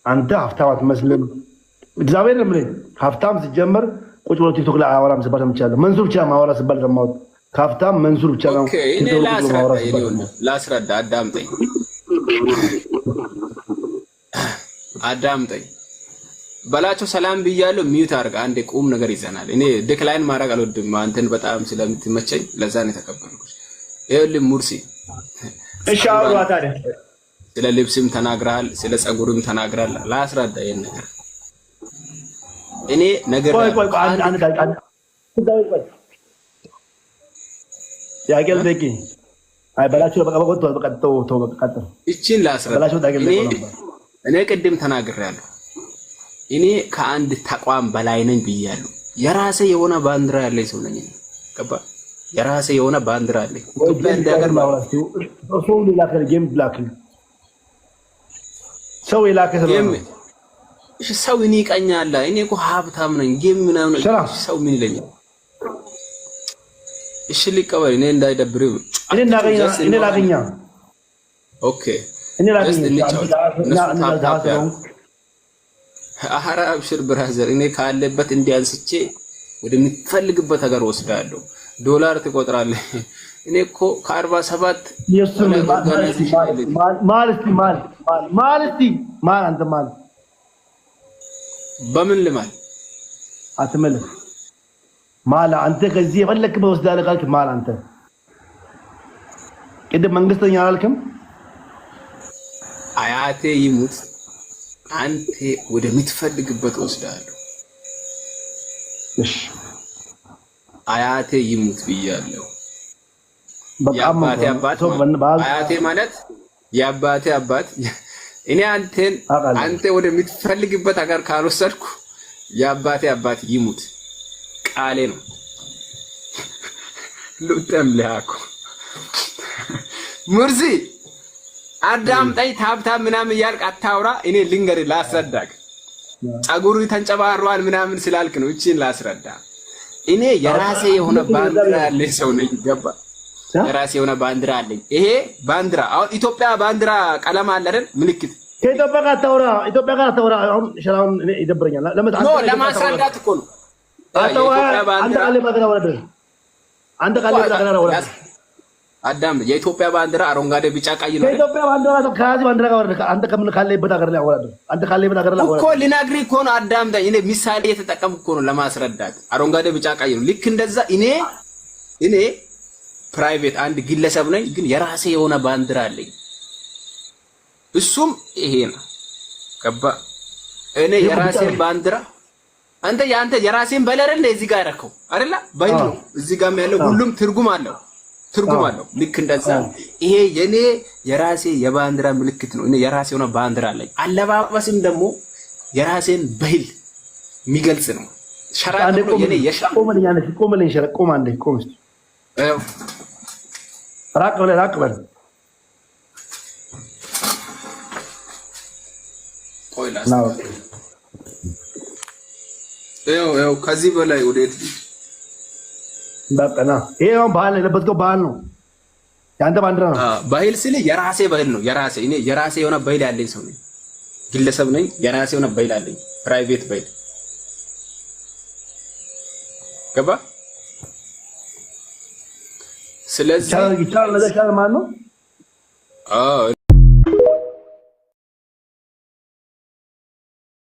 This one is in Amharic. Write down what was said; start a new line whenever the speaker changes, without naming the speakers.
አንተ ሀብታም አትመስልም። እግዚአብሔር ነው የምልህ። ሀብታም ሲጀመር ቁጭ ብሎ ቲክቶክ ላይ አያወራም ሲባል ሰምቻለሁ። መንሱር ብቻ ማወራ ሲባል ሰማሁት። ከሀብታም መንሱር ብቻ ነው
Okay፣ እኔ
ቲክቶክ ቁጭ ብሎ
ላስረዳ፣
ማወራ
የኔ
ሲባል
ወንድም
ሰማሁት።
ላስረዳ፣ አዳምጠኝ አዳምጠኝ በላቸው። ሰላም ብያለሁ። Mute አድርግ። አንዴ ቁም ነገር ይዘናል። እኔ decline ማድረግ አልወድም። አንተን በጣም ስለምትመቸኝ ለዛ ነው የተቀበልኩት። ይኸውልህ ሙርሲ፣
እሺ አውሯ ታዲያ።
ስለ ልብስም ተናግረሃል፣ ስለ ጸጉርም ተናግረሃል። ላስረዳ ይሄን ነገር እኔ ነገር
ቆይ ቆይ ቆይ፣ አንድ አንድ አንድ ቆይ፣ ጥያቄ ልጠይቅህ። አይ በላቸው፣ በቃ በቃ በቃ ተው ተው፣ በቃ ቀጥል።
እቺን ላስረዳ።
በላቸው ጥያቄ
እኔ
ልጠይቀው ነበር።
እኔ ቅድም ተናግሬያለሁ። እኔ ከአንድ ተቋም በላይ ነኝ ብያለሁ። የራሴ የሆነ ባንዲራ ያለኝ ሰው ነኝ። ገባ? የራሴ የሆነ ባንዲራ አለኝ። ኢትዮጵያ እንደ ሀገር
ሰው የላከ game ላክ፣ ሰው የላከ ስለሆነ
እሺ፣ ሰው ይንቀኛል። እኔ እኮ ሀብታም ነኝ። Game ምናምን ሰው ምን ይለኛል? እሺ ሊቀበል፣ እኔ እንዳይደብር።
እኔ ላገኛ እኔ ላገኛ
Okay።
እኔ ላገኛ።
እንጫወት። ኧረ አብሽር brother፣ እኔ ካለበት እንዲያንስቼ ወደሚፈልግበት ሀገር ወስዳለሁ። ዶላር ትቆጥራለህ። እኔ እኮ ከ47
ማል እስቲ፣ ማል ማል እስቲ ማል፣ አንተ ማል።
በምን ልማል?
አትመልስ። ማል አንተ ከዚህ የፈለክበት ወስዳለህ ካልክ ማል። አንተ ቅድም መንግስተኛ አላልክም?
አያቴ ይሙት አንተ ወደምትፈልግበት ወስዳለሁ።
እሺ።
አያቴ ይሙት ብያለሁ። የአባቴ አባት፣ አያቴ ማለት የአባቴ አባት። እኔ አንተን አንተ ወደምትፈልግበት ሀገር ካልወሰድኩ የአባቴ አባት ይሙት፣ ቃሌ ነው። ሉጠም ሊያኩ ሙርሲ አዳምጠኝ። Tap tap ምናምን እያልክ አታውራ። እኔ ልንገርህ ላስረዳክ። ጸጉሩ ተንጨባሯል ምናምን ስላልክ ነው። እቺን ላስረዳ። እኔ የራሴ የሆነ ባንዲራ ያለኝ ሰው ነኝ። ገባ? የራሴ የሆነ ባንዲራ አለኝ። ይሄ ባንዲራ አሁን ኢትዮጵያ ባንዲራ ቀለም አለ አይደል? ምልክት
ከኢትዮጵያ ጋር አታውራ። ኢትዮጵያ ጋር አታውራ። አሁን ሸራውን እኔ ይደብረኛል።
No፣ ለማስረዳት እኮ ነው።
አንተ ቃል ባገራ ወረደ፣ አንተ ቃል ባገራ ወረደ።
አዳም፣ የኢትዮጵያ ባንዲራ አረንጓዴ፣ ቢጫ፣ ቀይ ነው።
ከኢትዮጵያ ባንዲራ ከዚህ ባንዲራ ጋር ወረደ። አንተ ከምን ካለህበት ሀገር ላይ አወራለሁ። አንተ ካለህበት ሀገር ላይ
እኮ ልነግርህ እኮ ነው። አዳምጠኝ። እኔ ምሳሌ እየተጠቀምኩ እኮ ነው ለማስረዳት። አረንጓዴ፣ ቢጫ፣ ቀይ ነው። ልክ እንደዛ እኔ private አንድ ግለሰብ ነኝ፣ ግን የራሴ የሆነ ባንዲራ አለኝ። እሱም ይሄ ነው። ገባ? እኔ የራሴን ባንዲራ አንተ የአንተ የራሴን በለር እንደ እዚህ ጋር ያረከው አይደለ? በይሉ ነው እዚህ ጋርም ያለው ሁሉም ትርጉም አለው፣ ትርጉም አለው። ልክ እንደዛ ይሄ የኔ የራሴ የባንዲራ ምልክት ነው። እኔ የራሴ የሆነ ባንዲራ አለኝ። አለባበስም ደግሞ የራሴን ባህል የሚገልጽ ነው። ሸራ ተብሎ የኔ የሸራ
ቆምልኝ፣ ቆምልኝ፣ ሸራ ቆም፣ አንዴ ቆም እስኪ፣ ራቅ በል፣ ራቅ በል።
ቆይ ይኸው ከዚህ በላይ ወዴት?
በቃ ና። ይሄ አሁን ባህል የለበስከው ባህል ነው፣ የአንተ ባንዲራ ነው።
ባህል ስል የራሴ ባህል ነው። የራሴ እኔ የራሴ የሆነ ባህል ያለኝ ሰው ነኝ፣ ግለሰብ ነኝ። የራሴ የሆነ ባህል አለኝ፣ private ባህል፣ ገባ? ስለዚህ
ይቻላል፣ ነገር ይቻላል ማለት ነው።
አዎ።